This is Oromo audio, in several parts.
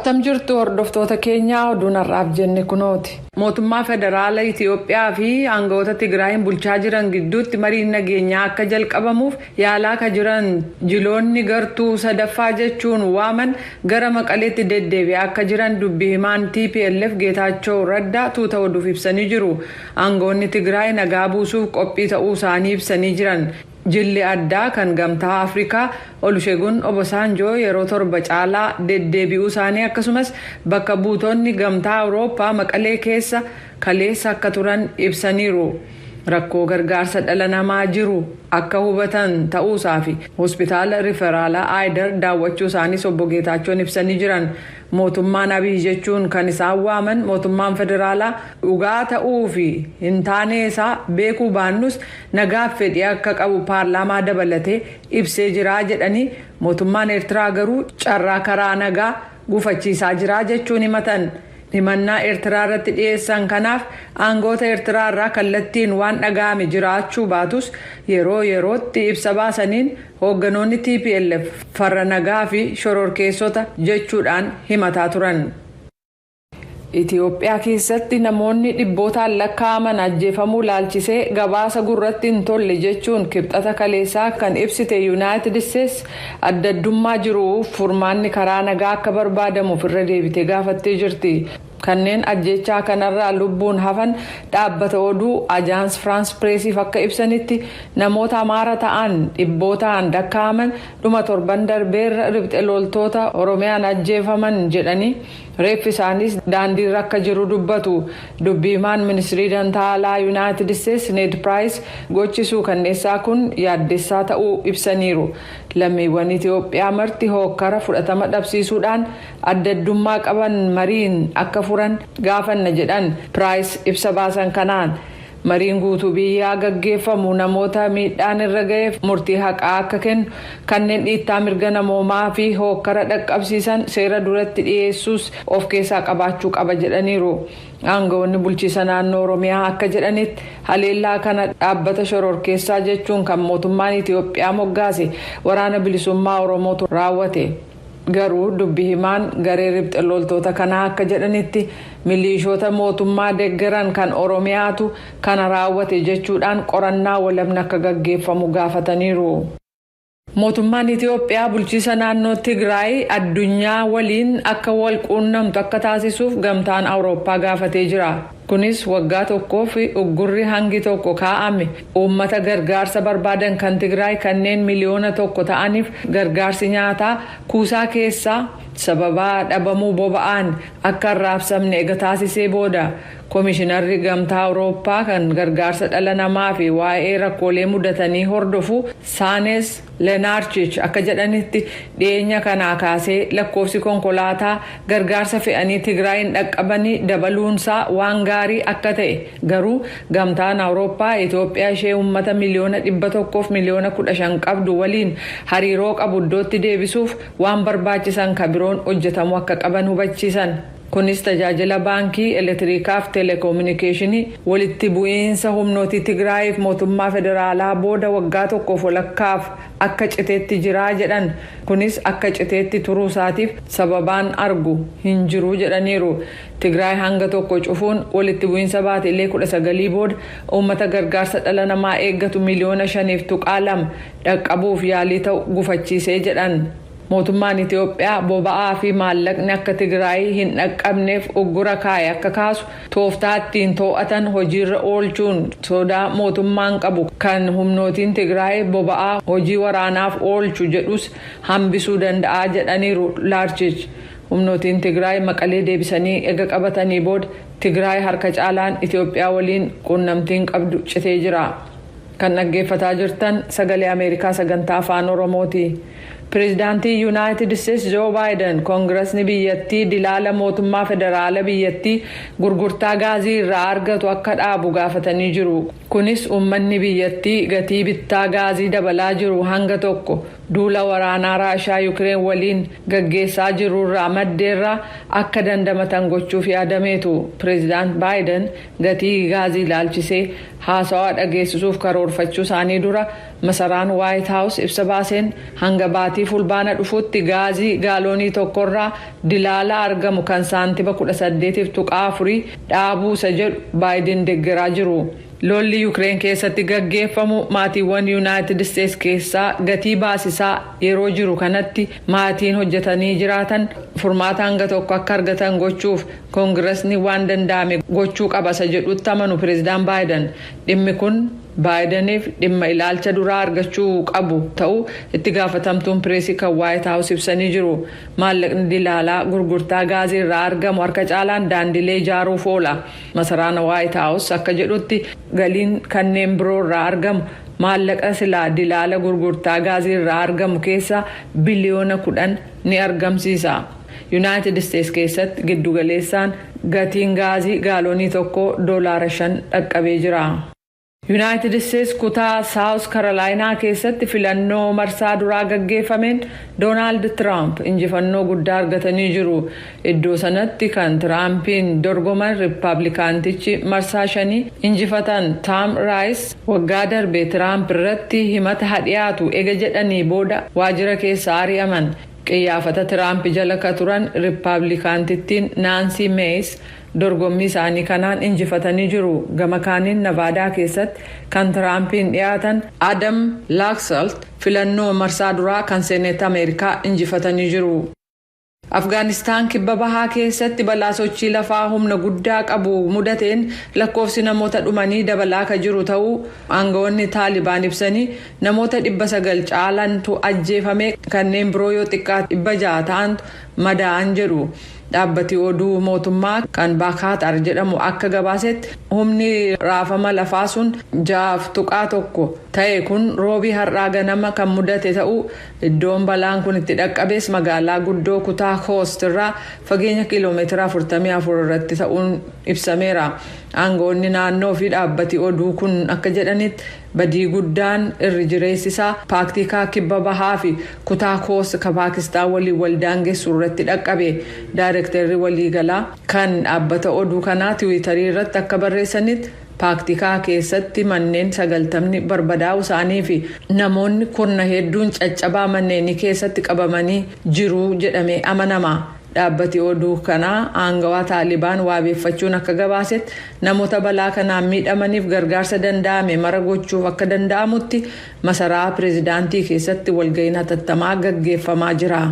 Attam jirtu hordoftoota keenyaa, oduun har'aaf jenne kunooti. Mootummaa Federaala Itiyoophiyaa fi aangawoota Tigraayin bulchaa jiran gidduutti mariin nageenyaa akka jalqabamuuf yaalaa akka jiran jiloonni gartuu sadaffaa jechuun waaman gara Maqaleetti deddeebi'aa akka jiran dubbii himaan TPLF Geetaachoo Raddaa tuuta oduuf ibsanii jiru. Aangawoonni Tigraay nagaa buusuuf qophii ta'uu isaanii ibsanii jiran. Jilli addaa kan Gamtaa Afrikaa Olusheegun Obasanjoo yeroo 7 caalaa deddeebi'uu isaanii, akkasumas bakka buutonni Gamtaa Awurooppaa Maqalee keessa kaleessa akka turan ibsaniiru. Rakkoo gargaarsa dhala namaa jiru akka hubatan ta'uusaa fi hospitaala riferaalaa Aayidar daawwachuu isaaniis obbo Geetaachoon ibsanii jiran. Mootummaan Abiy jechuun kan isaan waaman mootummaan federaalaa dhugaa ta'uu fi hin taane isaa beekuu baannus, nagaaf fedhii akka qabu paarlaamaa dabalatee ibsee jira jedhanii, mootummaan Eertiraa garuu carraa karaa nagaa gufachiisaa jira jechuun himatan. Himannaa Eertiraa irratti dhiyeessan kanaaf aangoota Eertiraa irraa kallattiin waan dhaga'ame jiraachuu baatus, yeroo yerootti ibsa baasaniin hoogganoonni TPLF farra nagaa fi shororkeessota jechuudhaan himataa turan. Itiyoophiyaa keessatti namoonni dhibbootaan lakkaa'aman ajjeefamuu laalchisee gabaasa gurratti hin tolle jechuun Kibxata kaleessaa kan ibsite Yuunaayitid Isteetsi, adda addummaa jiruuf furmaanni karaa nagaa akka barbaadamuuf irra deebitee gaafattee jirti. Kanneen ajjechaa kanarraa lubbuun hafan dhaabbata oduu Ajaans Firaans Pireesiif akka ibsanitti, namoota Amaara ta'an dhibbootaan lakkaa'aman dhuma torban darbeerra ribxe loltoota Oromiyaan ajjeefaman jedhanii, reeffi isaaniis daandiirra akka jiru dubbatu. Dubbiimaan Ministirii Dantaa Alaa Yuunaayitid Isteetsi Need Piraayis gochisuu kanneessaa kun yaaddessaa ta'uu ibsaniiru. Lammiiwwan Itiyoophiyaa marti hookkara fudhatama dhabsiisuudhaan adda addummaa qaban mariin akka furan gaafanna jedhan Piraayis ibsa baasan kanaan. Mariin guutuu biyyaa gaggeeffamu namoota miidhaan irra ga'eef murtii haqaa akka kennu, kanneen dhiittaa mirga namoomaa fi hookkara dhaqqabsiisan seera duratti dhiyeessuus of keessaa qabaachuu qaba jedhaniiru. Aangawoonni bulchiisa naannoo Oromiyaa akka jedhanitti, haleellaa kana dhaabbata shororkeessaa jechuun kan mootummaan Itiyoophiyaa moggaase Waraana Bilisummaa Oromootu raawwate. Garuu dubbi himaan garee ribxe loltoota kanaa akka jedhanitti, milishoota mootummaa deeggaran kan Oromiyaatu kana raawwate jechuudhaan qorannaa walabni akka gaggeeffamu gaafataniiru. Mootummaan Itiyoophiyaa bulchiisa naannoo Tigraay addunyaa waliin akka wal quunnamtu akka taasisuuf Gamtaan Awurooppaa gaafatee jira. Kunis waggaa tokkoof uggurri hangi tokko kaa'ame uummata gargaarsa barbaadan kan Tigraay kanneen 1 miliyoona ta'aniif gargaarsi nyaataa kuusaa keessaa sababaa dhabamuu boba'aan akka hin raabsamne ega taasisee booda. Koomishinarri Gamtaa Awurooppaa kan gargaarsa dhala namaa fi waa'ee rakkoolee mudatanii hordofu Saanes Leenaarchich akka jedhanitti, dhiyeenya kanaa kaasee lakkoofsi konkolaataa gargaarsa fe'anii Tigraayin dhaqqabanii dabaluunsaa waan gaarii akka ta'e, garuu Gamtaan Awurooppaa Itoophiyaa ishee uummata 115,000,000 qabdu waliin hariiroo qabu iddootti deebisuuf waan barbaachisan kan biroon hojjetamuu akka qaban hubachiisan. Kunis tajaajila baankii, elektiriikaaf teeleekoominikeeshinii walitti bu'iinsa humnootii Tigraayiif mootummaa federaalaa booda waggaa tokkoof walakkaaf akka citeetti jiraa jedhan. Kunis akka citeetti turuu isaatiif sababaan argu hin jiru jedhaniiru. Tigraay hanga tokko cufuun walitti bu'iinsa baatiilee 19 booda uummata gargaarsa dhala namaa eeggatu 5.2 miliyoona dhaqqabuuf yaalii ta'u gufachiisee jedhan. Mootummaan Itiyoophiyaa boba'aa fi maallaqni akka Tigraay hin dhaqqabneef uggura kaa'e akka kaasu, tooftaa ittiin to'atan hojiirra oolchuun sodaa mootummaan qabu kan humnootiin Tigraay boba'aa hojii waraanaaf oolchu jedhus hambisuu danda'a jedhaniiru Laarchich. Humnootiin Tigraay Maqalee deebisanii ega qabatanii booda Tigraay harka caalaan Itiyoophiyaa waliin quunnamtiin qabdu citee jira. Kan dhaggeeffataa jirtan Sagalee Ameerikaa sagantaa Afaan Oromooti. Pireezidaantii Yuunaayitid Isteetsi Joo Baayiden koongirasni biyyattii dilaala mootummaa federaala biyyattii gurgurtaa gaazii irraa argatu akka dhaabu gaafatanii jiru. Kunis uummanni biyyattii gatii bittaa gaazii dabalaa jiru hanga tokko Duula waraanaa Raashaa Yukireen waliin gaggeessaa jirurraa maddeerraa akka dandamatan gochuuf yaadameetu. Pireezidaant Baayiden gatii gaazii ilaalchisee haasawaa dhageessisuuf karoorfachuu isaanii dura masaraan Waayit Haawus ibsa baaseen hanga baatii Fulbaana dhufuutti gaazii gaaloonii tokkorraa dilaala argamu kan saantima 18.4 dhaabuusa jedhu Baayiden deeggaraa jiru. Lolli Yukireen keessatti gaggeeffamu maatiiwwan Yuunaayitid Isteets keessaa gatii baasisaa yeroo jiru kanatti maatiin hojjetanii jiraatan furmaata hanga tokko akka argatan gochuuf koongiresni waan danda'ame gochuu qaba isa jedhutti amanu pireezidaan Baayiden. Dhimmi kun Baayideniif dhimma ilaalcha duraa argachuu qabu ta'uu itti gaafatamtuun pireesii kan Waayit Haawus ibsanii jiru. Maallaqni dilaalaa gurgurtaa gaazii irraa argamu harka caalaan daandilee ijaaruuf oola. Masaraan Waayit Haawus akka jedhutti galiin kanneen biroo irraa argamu maallaqa silaa dilaala gurgurtaa gaazii irraa argamu keessaa biliyoona 10 ni argamsiisa. Yuunaayitid Isteets keessatti giddugaleessaan gatiin gaazii gaaloonii tokko $5 dhaqqabee jira. Yuunaayitid Isteets kutaa Saawus Karolaayinaa keessatti filannoo marsaa duraa gaggeeffameen Doonaald Tiraamp injifannoo guddaa argatanii jiru. Iddoo sanatti kan Tiraampiin dorgoman Riippaabilikaantichi marsaa shanii injifatan Taam Raayis waggaa darbe Tiraamp irratti himata dhiyaatu ega jedhanii booda waajjira keessa ari'aman. Qiyyaafata Tiraamp jala ka turan Riippaabilikaantittiin Naansii Meeyis dorgommii isaanii kanaan injifatanii jiru. Gama kaaniin Navaadaa keessatti kan Tiraampiin dhiyaatan Adam Laaksalt filannoo marsaa duraa kan Seeneet Ameerikaa injifatanii jiru. Afgaanistaan kibba bahaa keessatti balaa sochii lafaa humna guddaa qabu mudateen lakkoofsi namoota dhumanii dabalaa kan jiru ta'uu aangawoonni Taalibaan ibsanii, namoota 900 caalantu ajjeefame, kanneen biroo yoo xiqqaate 600 ta'antu madaa'an jedhu. Dhaabbati oduu mootummaa kan Baakaatar jedhamu akka gabaasetti humni raafama lafaa sun 6.1 ta'e kun Roobii har'aa ganama kan mudate ta'uu, iddoon balaan kun itti dhaqqabees magaalaa guddoo kutaa Koost irraa fageenya kiiloomeetira 44 irratti ta'uun ibsameera. Aangawoonni naannoo fi dhaabbati oduu kun akka jedhanitti badii guddaan irri jireessisaa Paaktikaa kibba bahaa fi kutaa Koost ka Paakistaan waliin waldaangessu irratti dhaqqabe. Daayirektarri waliigalaa kan dhaabbata oduu kanaa Tiwiitarii irratti akka barreessanitti Paaktikaa keessatti manneen 90 barbadaa'uu isaanii fi namoonni kurna hedduun caccabaa manneenii keessatti qabamanii jiru jedhamee amanama. Dhaabbati oduu kanaa aangawaa Taalibaan waabeeffachuun akka gabaasetti namoota balaa kanaan miidhamaniif gargaarsa danda'ame mara gochuuf akka danda'amutti masaraa pireezidaantii keessatti walga'iin hatattamaa gaggeeffamaa jira.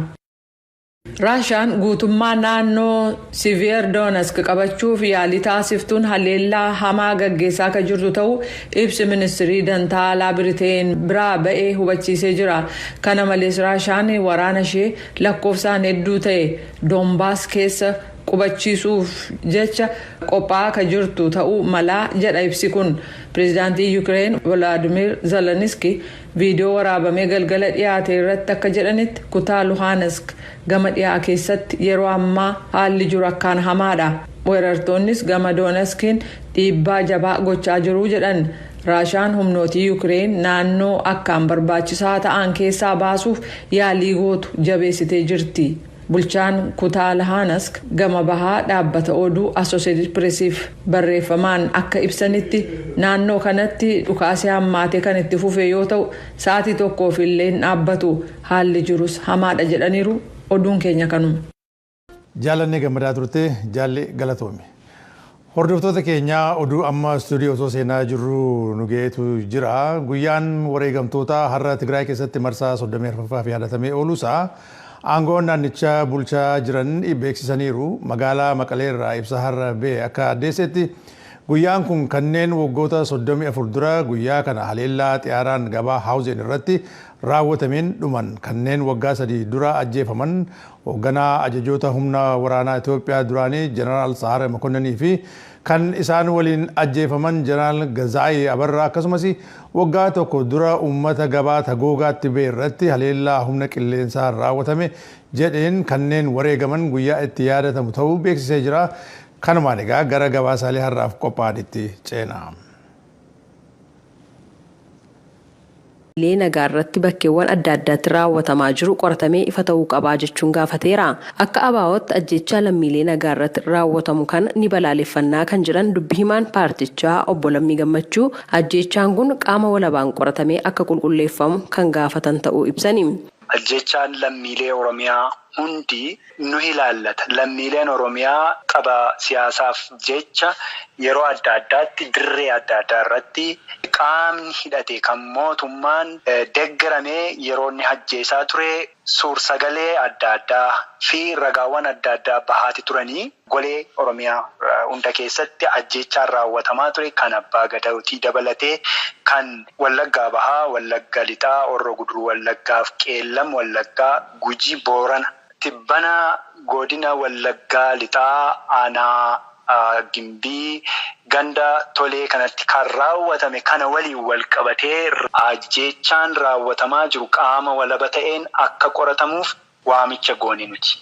Raashaan guutummaa naannoo Siviyeer-Doonesk qabachuuf yaalii taasiftuun haleellaa hamaa gaggeessaa akka jirtu ta'uu ibsi ministirii dantaa alaa Biriteen biraa ba'ee hubachiisee jira. Kana malees Raashaan waraana ishee lakkoofsaan hedduu ta'e Doombaas keessa qubachiisuuf jecha qophaa'aa akka jirtu ta'uu malaa jedha ibsi kun. Pireezidaantii Yukireen Volaadimir Zeleniski viidiyoo waraabamee galgala dhiyaate irratti akka jedhanitti kutaa Luhaanask gama dhiyaa keessatti yeroo ammaa haalli jiru akkaan hamaadha. Weerartoonnis gama Dooneskiin dhiibbaa jabaa gochaa jiru jedhan. Raashaan humnootii Yukireen naannoo akkaan barbaachisaa ta'an keessaa baasuuf yaalii gootu jabeessitee jirti. Bulchaan kutaa Luhaanask gama bahaa dhaabbata oduu Associated Pressiif barreeffamaan akka ibsanitti naannoo kanatti dhukaasii hammaatee kan itti fufe yoo ta'u sa'aatii tokkoof illee hin dhaabbatu, haalli jirus hamaadha jedhaniiru. Oduun keenya kanuma. Jaalannee Gammadaa turte, jaalli galatoomi. Hordoftoota keenyaa, oduu amma istuudiyoo osoo seenaa jirru nu ga'eetu jira. Guyyaan wareegamtoota har'a Tigraay keessatti marsaa 34ffaaf yaadatamee ooluusaa aangoon naannichaa bulchaa jiran beeksisaniiru. Magaalaa Maqalee irraa ibsa har'a ba'e akka addeessetti guyyaan kun kanneen waggoota 34 dura guyyaa kana haleellaa xiyyaaraan gabaa Haawuzeen irratti raawwatameen dhuman, kanneen waggaa 3 dura ajjeefaman hoogganaa ajajoota humna waraanaa Itoophiyaa duraanii Jeneraal Saare Mokonninii fi kan isaan waliin ajjeefaman Jeneraal Gazaa'ii Abarraa, akkasumas waggaa tokko dura uummata gabaa Tagoogaatti ba'e irratti haleellaa humna qilleensaa raawwatame jedheen kanneen wareegaman guyyaa itti yaadatamu ta'uu beeksisee jira. Kanumaan egaa gara gabaasaalee har'aaf qophaa'anitti ceena. Nagaa irratti bakkeewwan adda addaatti raawwatamaa jiru qoratamee ifa ta'uu qabaa jechuun gaafateera. Akka ABO'tti ajjechaa lammiilee nagaa irratti raawwatamu kana ni balaaleffannaa kan jedhan dubbi himaan paartichaa obbo Lammii Gammachuu ajjechaan kun qaama walabaan qoratamee akka qulqulleeffamu kan gaafatan ta'uu ibsani. Ajjechaan lammiilee Oromiyaa hundi nu ilaallata. Lammiileen Oromiyaa qaba siyaasaaf jecha yeroo adda addaatti dirree adda addaa irratti qaamni hidhate kan mootummaan deeggaramee yeroo inni ajjeesaa ture suur-sagalee adda addaa fi ragaawwan adda addaa bahaati turanii golee Oromiyaa hunda keessatti ajjeechaan raawwatamaa ture kan Abbaa Gadaatii dabalatee kan Wallaggaa Bahaa, Wallagga Lixaa, Horroo Guduruu Wallaggaa fi Qeellam Wallaggaa, Gujii Boorana. Tibbana godina Wallaggaa Lixaa aanaa Gimbii ganda Tolee kanatti kan raawwatame kana waliin wal qabatee ajjeechaan raawwatamaa jiru qaama walaba ta'een akka qoratamuuf waamicha goone nuti.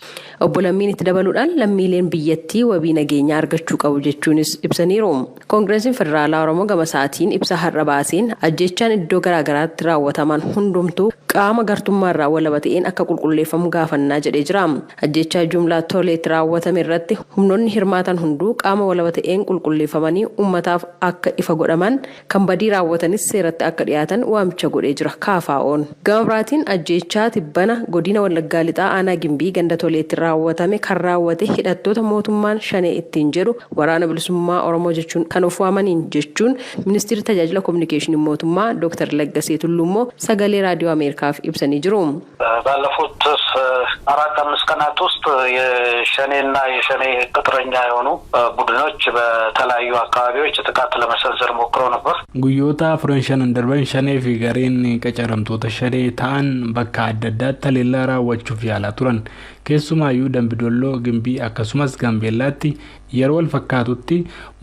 Obbo Lammiin itti dabaluudhaan lammiileen biyyattii wabii nageenyaa argachuu qabu jechuunis ibsaniiru. Koongiresiin Federaalaa Oromoo gama isaatiin ibsa har'a baaseen ajjechaan iddoo garaagaraatti raawwataman hundumtuu qaama gartummaarraa walaba ta'een akka qulqulleeffamu gaafannaa jedhee jira. Ajjechaa jumlaa Toleetti raawwatame irratti humnoonni hirmaatan hunduu qaama walaba ta'een qulqulleeffamanii uummataaf akka ifa godhaman kan badii raawwatanis seeratti akka dhiyaatan waamicha godhee jira. KFO'n. Gama biraatiin ajjechaa tibbana godina Wallaggaa Lixaa aanaa Gimbii ganda Toleetti raawwatame kan raawwate hidhattoota mootummaan Shanee ittiin jedhu waraana bilisummaa Oromoo jechuun kan of waamaniin jechuun ministeerri tajaajila kominikeeshinii mootummaa Dr. Laggasee Tulluu immoo sagalee raadiyoo Ameerikaaf ibsanii jiru. ባለፉት 4-5 ቀናት ውስጥ የሸኔና የሸኔ ቅጥረኛ የሆኑ ቡድኖች በተለያዩ አካባቢዎች ጥቃት ለመሰንዘር ሞክረው ነበር። Guyyoota 4-5 darban Shanee fi gareen qacaramtoota Shanee ta'an bakka adda addaatti haleellaa raawwachuuf yaalaa turan. Keessumaayyuu Dambidolloo, Gimbii akkasumas Gaambeellaatti yeroo wal fakkaatutti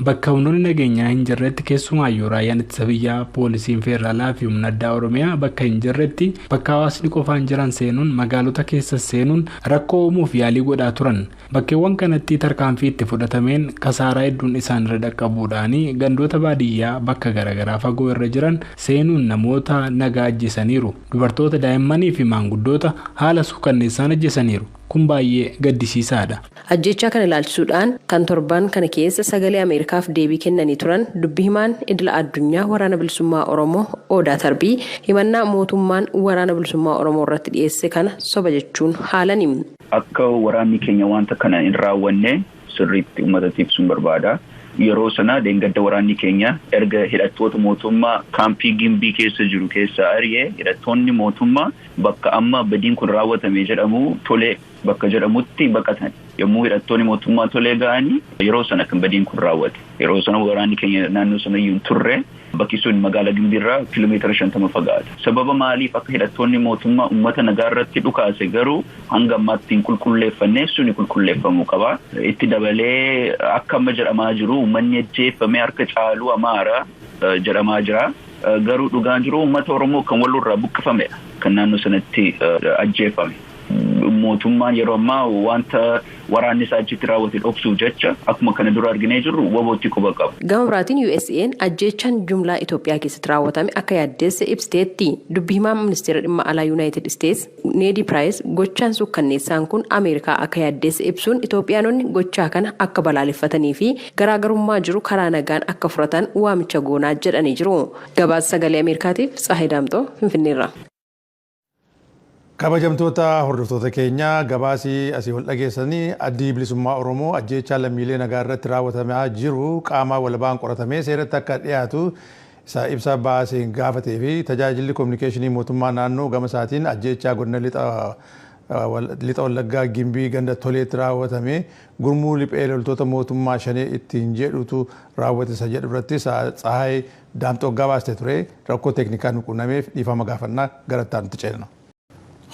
bakka humnoonni nageenyaa hin jirretti keessumaayyuu raayyaan ittisa biyyaa, poolisiin federaalaa fi humna addaa Oromiyaa bakka hin jirretti bakka hawaasni qofaan jiran seenuun magaalota keessa seenuun rakkoo uumuuf yaalii godhaa turan. Bakkeewwan kanatti tarkaanfii itti fudhatameen kasaaraa hedduun isaan irra dhaqqabuudhaan gandoota baadiyyaa bakka garaagaraa fagoo irra jiran seenuun namoota nagaa ajjeesaniiru. Dubartoota, daa'immanii fi maanguddoota haala suukanneessaan ajjeesaniiru. Kun baay'ee gaddisiisaadha. Ajjechaa kana ilaalchisuudhaan kan torban kana keessa sagalee Ameerikaaf deebii kennanii turan dubbi himaan idila addunyaa waraana bilisummaa Oromoo Odaa Tarbii himannaa mootummaan waraana bilisummaa Oromoo irratti dhiyeesse kana soba jechuun haalani. Akka waraanni keenya wanta kana hin raawwanne sirriitti uummatatti ibsuun barbaada. Yeroo sana deeggarsa waraanni keenya erga hidhattoota mootummaa kaampii Gimbii keessa jiru keessa ari'ee hidhattoonni mootummaa bakka amma badiin kun raawwatame jedhamu Tolee bakka jedhamutti baqatan. Yommuu hidhattoonni mootummaa Tolee ga'anii yeroo sana kan badiin kun raawwate. Yeroo sana waraanni keenya naannoo sana iyyuu hin turre. Bakki sun magaalaa Gimbiirraa kiiloomeetira 50 fagaata. Sababa maaliif akka hidhattoonni mootummaa uummata nagaa irratti dhukaase garuu hanga ammaatti hin qulqulleeffanne suni qulqulleeffamuu qaba. Itti dabalee akka amma jedhamaa jiru uummanni ajjeefame harka caalu Amaara jedhamaa jira. Garuu dhugaan jiru uummata Oromoo kan walirraa buqqifamedha. Kan naannoo sanatti ajjeefame. Mootummaan yeroo ammaa wanta waraanni isaa achitti raawwate dhoksuuf jecha akkuma kana dura arginee jirru wabootti quba qabu. Gama biraatiin USA'n ajjeechaan jumlaa Itoophiyaa keessatti raawwatame akka yaaddeesse ibsiteetti. Dubbi himaan ministeera dhimma alaa Yuunaayitid Isteets Needi Piraayis gochaan suukkanneessaan kun Ameerikaa akka yaaddeesse ibsuun Itoophiyaanonni gochaa kana akka balaaleffatanii fi garaagarummaa jiru karaa nagaan akka furatan waamicha goonaa jedhanii jiru. Gabaasa sagalee Ameerikaatiif Tsaahee Daamxoo Finfinneerra. Kabajamtoota hordoftoota keenyaa gabaasii asii ol dhageessanii addi bilisummaa Oromoo ajjeechaa lammiilee nagaa irratti raawwatamaa jiru qaama walabaan qoratamee seeratti akka dhiyaatu isa ibsa baaseen gaafatee fi tajaajilli kominikeeshinii mootummaa naannoo gama isaatiin ajjeechaa godina lixa Wallaggaa Gimbii ganda Toleetti raawwatame gurmuu liphee loltoota mootummaa Shanee ittiin jedhutu raawwate isa jedhu irratti Tsahaay Daamxoo gabaaste ture rakkoo teeknikaa nu qunnameef dhiifama gaafannaa gara itti aanutti ceena.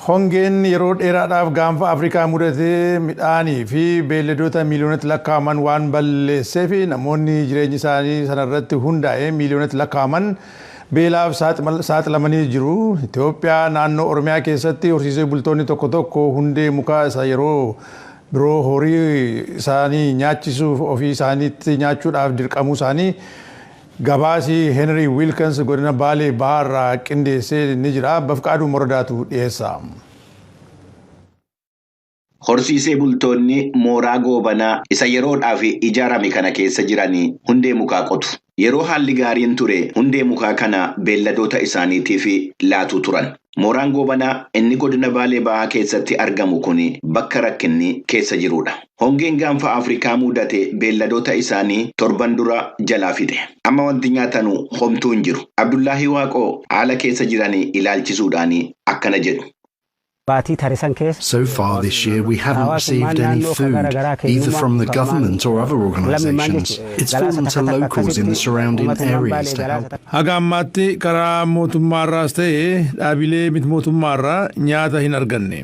Hongeen yeroo dheeraadhaaf gaanfa Afrikaa mudatee midhaanii fi beeyladoota miiliyoonatti lakkaa'aman waan balleessee fi namoonni jireenyi isaanii sanarratti hundaa'e miiliyoonatti lakkaa'aman beelaaf saaxilamanii jiru. Itoophiyaa naannoo Oromiyaa keessatti horsiisee bultoonni tokko tokko hundee mukaa isa yeroo biroo horii isaanii nyaachisuuf ofii isaaniitti nyaachuudhaaf dirqamuu isaanii Gabaasii Henry Wilkins godina Baalee Bahaarraa qindeessee ni jira. Bafqaaduu Morodaatu dhiyeessa. Horsiisee bultoonni mooraa Goobanaa isa yeroodhaaf ijaarame kana keessa jiran hundee mukaa qotu. Yeroo haalli gaariin ture hundee mukaa kana beelladoota isaaniitiif laatu turan. Mooraan Goobanaa inni godina Baalee Bahaa keessatti argamu kun bakka rakkinni keessa jirudha. Hongeen gaanfa Afrikaa mudate beelladoota isaanii 7 dura jalaa fide. Amma wanti nyaatanu homtuu hin jiru. Abdullaahii Waaqoo haala keessa jiran ilaalchisuudhaan akkana jedhu. So far this year, we haven't received any food, either from the government or other organizations. It's fallen to locals in the surrounding areas to help. Haga ammaatti karaa mootummaarraas ta'e dhaabilee miti mootummaarraa nyaata hin arganne.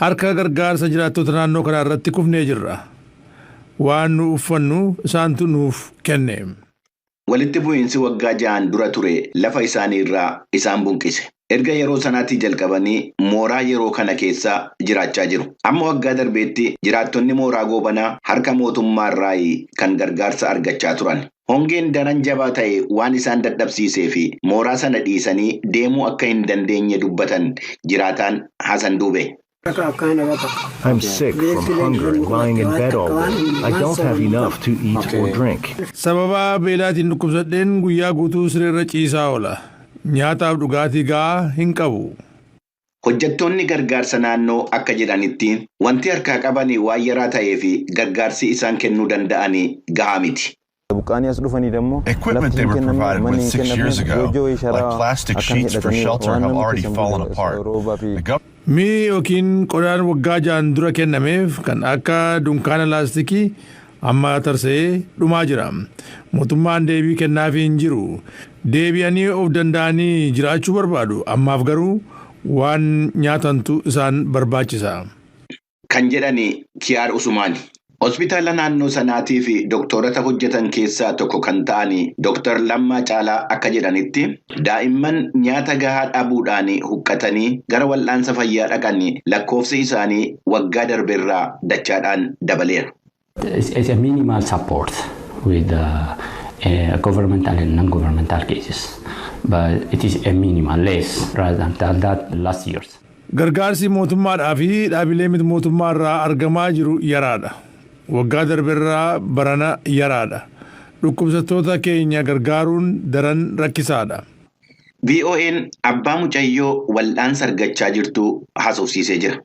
Harka gargaarsa jiraattota naannoo kanaa irratti kufnee jirra. Waan nu uffannu isaantu nuuf kenne. Walitti bu'iinsi waggaa 6n dura ture lafa isaanii irraa isaan buqqise. Erga yeroo sanaatii jalqabanii mooraa yeroo kana keessa jiraachaa jiru. Amma waggaa darbeetti jiraattonni mooraa Goobanaa harka mootummaarraa kan gargaarsa argachaa turan. Hongeen daran jabaa ta'e waan isaan dadhabsiisee fi mooraa sana dhiisanii deemuu akka hin dandeenye dubbatan jiraataan Hasan Duube. I'm sick from hunger and lying in bed all day. I don't have enough to eat or drink. Sababa beelaatiin dhukkubsadheen guyyaa guutuu sireerra ciisaa oola. Nyaataaf dhugaatii gahaa hin qabu. Hojjettoonni gargaarsa naannoo akka jedhanitti wanti harkaa qaban waan yaraa ta'ee fi gargaarsi isaan kennuu danda'an gahaa miti. Equipment they were provided with 6 years ago, like plastic sheets for shelter, have already fallen apart. The Mi'i yookiin qodaan waggaa 6n dura kennameef kan akka dunkaana laastikii amma tarsa'ee dhumaa jira. Mootummaan deebii kennaafii hin jiru. Deebi'anii of danda'anii jiraachuu barbaadu. Ammaaf garuu waan nyaatantu isaan barbaachisa. Kan jedhani Kiyaar Usumaani. Hospitaala naannoo sanaatii fi doktorota hojjetan keessaa tokko kan ta'an Dooktar Lammaa Caalaa akka jedhanitti, daa'imman nyaata gahaa dhabuudhaan huqqatanii gara wal'aansa fayyaa dhaqan lakkoofsi isaanii waggaa darbeerraa dachaadhaan dabaleera. It's a minimal support with governmental and non-governmental cases, but it is a minimal, less rather than that last years. Gargaarsi mootummaadhaa fi dhaabilee miti mootummaa irraa argamaa jiru yaraadha. Waggaa darbeerraa barana yaraadha. Dhukkubsattoota keenya gargaaruun daran rakkisaadha. VOA'n abbaa mucayyoo wal'aansa argachaa jirtu haasofsiisee jira.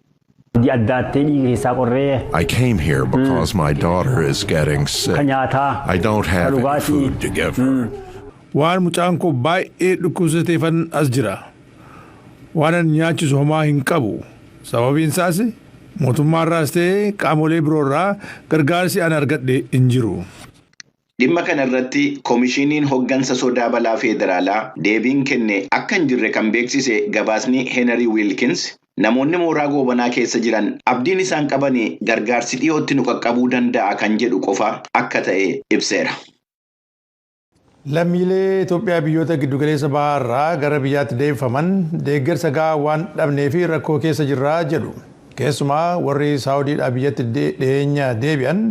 I came here because my daughter is getting sick. I don't have any food to give her. Waan mucaan koo baay'ee dhukkubsateefan as jira. Waan ani nyaachisu homaa hin qabu. Sababiin isaas mootummaarraas ta'ee qaamolee biroorraa gargaarsi ani argadhe hin jiru. Dhimma kana irratti koomishiniin hoggansa sodaa balaa federaalaa deebiin kenne akka hin jirre kan beeksise gabaasni Henry Wilkins, namoonni mooraa Goobanaa keessa jiran abdiin isaan qaban gargaarsi dhiyootti nu qaqqabuu danda'a kan jedhu qofa akka ta'e ibseera. Lammiilee Itoophiyaa biyyoota giddugaleessa bahaarraa gara biyyaatti deebifaman deeggarsa gahaa waan dhabnee fi rakkoo keessa jirraa jedhu. Keessumaa warri Saawudiidhaa biyyatti dhiyeenya deebi'an,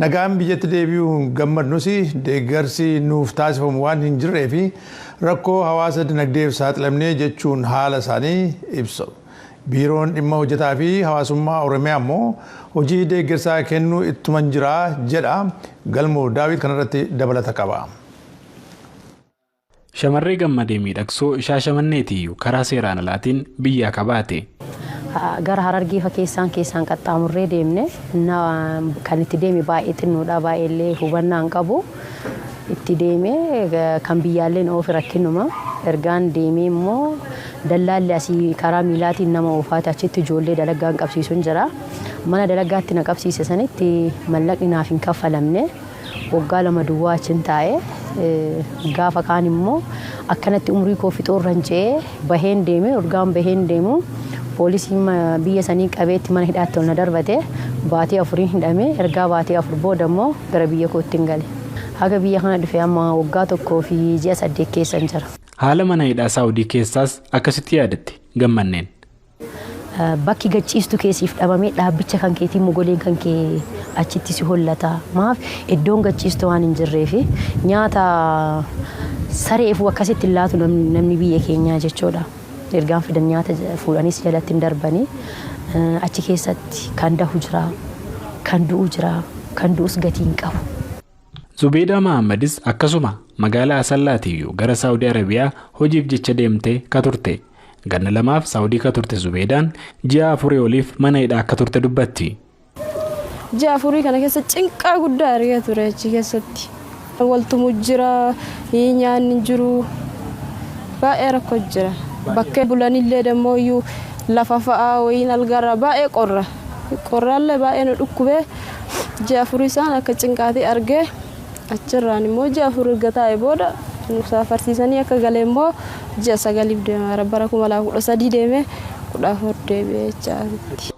nagaan biyyatti deebi'uun gammadnus deeggarsi nuuf taasifamu waan hin jirree fi rakkoo hawaasa dinagdeef saaxilamnee jechuun haala isaanii ibsu. Biiroon dhimma hojjetaa fi hawaasummaa Oromiyaa immoo hojii deeggarsaa kennuu ittuman jira jedha. Galmoo Daawit kanarratti dabalata qaba. Shamarree Gammadee Miidhagsoo Shaashamanneetiyyuu karaa seeraan alaatiin biyyaa kabaate. Gara Harargeefa keessaan keessaan qaxxaamurree deemne. Kan itti deeme baay'ee xinnoodha, baay'ee illee hubannaa hin qabu. Itti deeme kan biyyaallee oofi rakkinuma. Ergaan deemee immoo dallaalli asii karaa miilaatiin nama oofaate achitti ijoollee dalagaan qabsiisuun jira. Mana dalagaatti na qabsiise sanitti mallaqni naaf hin kaffalamne. Waggaa 2 duwwaa achiin taa'e. Gaafa kaan immoo akkanatti umurii koo fixoorran ce'ee baheen deeme. Urgaan baheen deemu poolisiin biyya sanii qabeetti mana hidhaatti ol na darbate. Baatee 4n hidhame. Ergaa baatee 4 booda immoo gara biyya kootti hin gale. Haga biyya kana dhufe amma waggaa 1 fi ji'a 8 keessa jira. Haala mana hidhaa Saawudii keessaas akkasitti yaadatti Gammanneen. Bakki gachiistu keessiif dhabamee dhaabbicha kan keetii mogoleen kan kee achitti si hollata. Maaf iddoon gachiistu waan hin jirreefi nyaata sareef akkasitti hin laatu namni biyya keenyaa jechuudha. Ergaan fidan nyaata fuudhanis jalatti hin darbanii achi keessatti kan dahu jira, kan du'u jira, kan du'us gatii hin qabu. Zubeedaa Mahammadis akkasuma magaalaa Asallaatiyyuu gara Saawudii Arabiyaa hojiif jecha deemtee ka turte. Ganna 2f Saawudii ka turte Zubeedaan ji'a 4 oliif mana hidhaa akka turte dubbatti. Ji'a 4 kana keessa cinqaa guddaa argaa ture achi keessatti. Waltumu jira, nyaanni jiru, baay'ee rakkoo jira. Bakkee bulanillee dammoo iyyuu lafa fa'aa wayiin algarra baay'ee qorra. Qorraallee baay'ee nu dhukkubee ji'a 4 isaan akka cinqaatii argee achirraan immoo ji'a 4 erga taa'e booda nu saafarsiisanii akka galee immoo ji'a 9 deema. Bara 2013 deemee 14 deebi'ee jechaatti.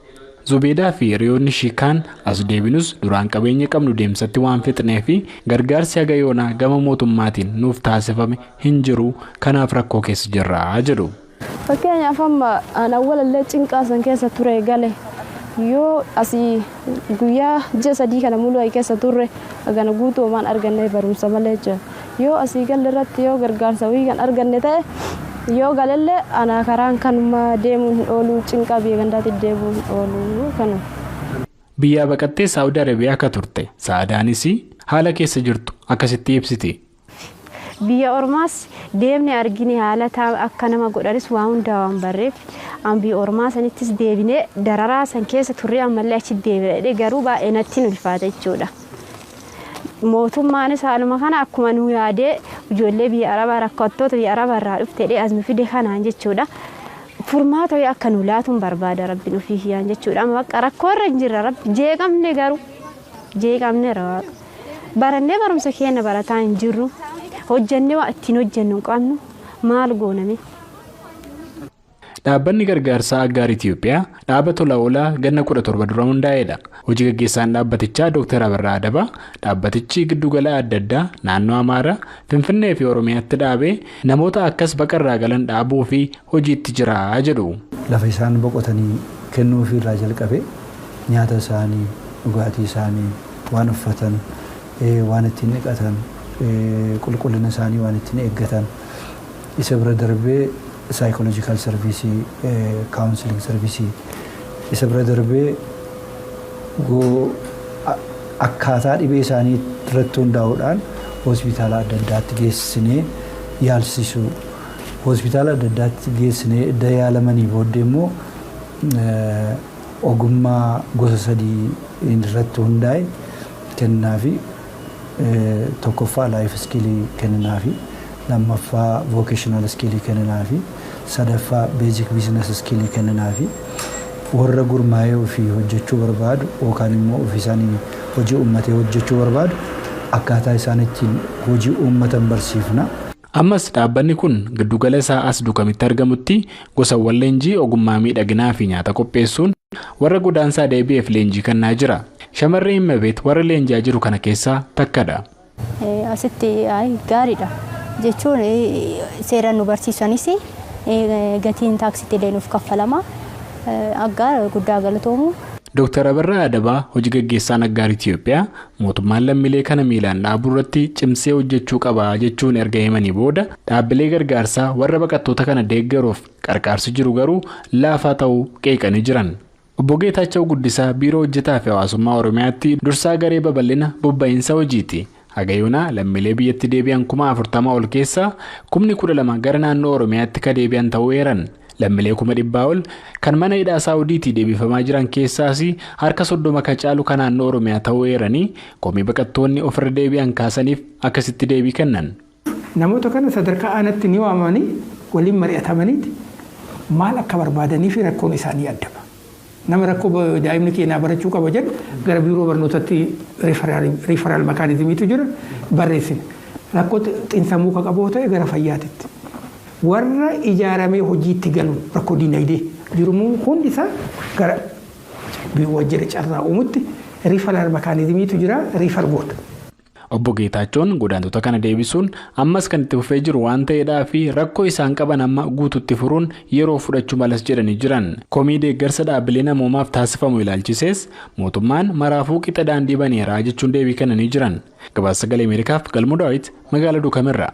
Zubeedaa fi hiriyoonni ishii kaan as deebinus duraan qabeenya qabnu deemsatti waan fixnee fi gargaarsi haga yoonaa gama mootummaatiin nuuf taasifame hin jiru, kanaaf rakkoo keessa jirra jedhu. Fakkeenyaaf amma an awwalallee cinqaa san keessa ture gale yoo asii guyyaa ji'a 3 kana mul'atu keessa turre hagana guutuu waan arganne barumsa malee jira. Yoo asii galle irratti yoo gargaarsa wayii kan arganne ta'e yoo galallee ana karaan kanuma deemuun hin oolu, cinqaa biyya gandaatti deemuun hin oolu kanuma. Biyyaa baqattee Saawudii Arabiyaa akka turte Saadaanis haala keessa jirtu akkasitti ibsiti. Biyya ormaas deemne argine haala akka nama godhanis waa hundaa waan barreef an biyya ormaa sanittis deebinee dararaa san keessa turre ammallee achi deebine garuu baay'ee natti ulfaata jechuudha. Mootummaanis haaluma kana akkuma nu yaadee ijoollee biyya Arabaa rakkattoota biyya Arabaa irraa dhuftee as nu fide kanaan jechuudha. Furmaata akka nu laatuun barbaada rabbiin ofii hiyaan jechuudha. Amma bakka rakkoo irra hin jirra rabbi jeeqamne garuu jeeqamne waaqa. Barannee barumsa keenya barataa hin jirru. Hojjannee waa ittiin hojjennu hin qabnu maal gooname. Dhaabbanni gargaarsaa Aggaar Itiyoophiyaa dhaaba tola oolaa ganna 17 dura hundaa'edha. Hojii gaggeessaan dhaabbatichaa Dr. Abarraa Adabaa dhaabbatichi giddugala adda addaa naannoo Amaaraa, Finfinnee fi Oromiyaatti dhaabee namoota akkas baqarraa galan dhaabuu fi hojiitti jira jedhu. Lafa isaan boqotanii kennuufii irraa jalqabee nyaata isaanii, dhugaatii isaanii, waan uffatan, waan ittiin dhiqatan, qulqullina isaanii waan ittiin eeggatan, isa bira darbee psychological service, counseling service, isa bira darbee akkaataa dhibee isaanii irratti hundaa'uudhaan hospitaala adda addaatti geessinee yaalsisuu. Hospitaala adda addaatti geessinee edda yaalamanii booddee immoo ogummaa gosa 3 irratti hundaa'e kennaafi. Tokkoffaa life skill kennaafi, lammaffaa vocational skill kennaafi, sadaffaa basic business skill kennaafi. Warra gurmaa'ee ofii hojjechuu barbaadu yookaan immoo ofii isaanii hojii uummatee hojjechuu barbaadu akkaataa isaan ittiin hojii uummatan barsiifna. Ammas dhaabbanni kun giddugala isaa as Dukamitti argamutti gosawwan leenjii ogummaa miidhaginaa fi nyaata qopheessuun warra godaansaa deebi'eef leenjii kennaa jira. Shamarreen Himmabeet warra leenjaa jiru kana keessaa takkadha. Asitti gaariidha jechuun seeraan nu barsiisanis gatiin taaksiitti illee nuuf kaffalama. Aggaar guddaa galatoomu. Dr. Abarraa Adabaa hojii gaggeessaan Aggaar Itiyoophiyaa mootummaan lammiilee kana miilaan dhaabuu irratti cimsee hojjechuu qaba jechuun erga himanii booda dhaabbilee gargaarsaa warra baqattoota kana deeggaruuf qarqaarsi jiru garuu laafaa ta'uu qeeqanii jiran. Obbo Geetaachoo Guddisaa Biiroo Hojjetaa fi Hawaasummaa Oromiyaatti dursaa garee babal'ina bobba'iinsa hojiiti. Hagayoonaa lammiilee biyyatti deebi'an 40,000 ol keessaa 12,000 gara naannoo Oromiyaatti ka deebi'an ta'uu eeran. Lammiilee 100,000 ol kan mana hidhaa Saawudiitii deebifamaa jiran keessaas harka 30 kan caalu kan naannoo Oromiyaa ta'uu eeranii komii baqattoonni ofirra deebi'an kaasaniif akkasitti deebii kennan. Namoota kana sadarkaa aanaatti ni waamanii waliin mari'atamaniiti maal akka barbaadanii fi rakkoon isaanii addaba. Nama rakkoo daa'imni keenyaa barachuu qaba jedhu gara biiroo barnootatti riifaraal makaanizimiitu jira barreessina. Rakkoo xiinsammuu kan qabu ta'e gara fayyaatitti. Warra ijaaramee hojiitti galu rakkoo diinagdee jiru hundi isaa gara waajjira carraa uumutti riifaraal makaanizimiitu jira riifar goota. Obbo Geetaachoon godaantota kana deebisuun ammas kan itti fufee jiru waan ta'eedhaa fi rakkoo isaan qaban amma guututti furuun yeroo fudhachuu malas jedhanii jiran. Komii deeggarsa dhaabbilee namoomaaf taasifamu ilaalchisees mootummaan maraafuu qixa daandii baneeraa jechuun deebii kennanii jiran. Gabaasa Sagalee Ameerikaaf Galmuu Daawit, magaalaa Duukamirra.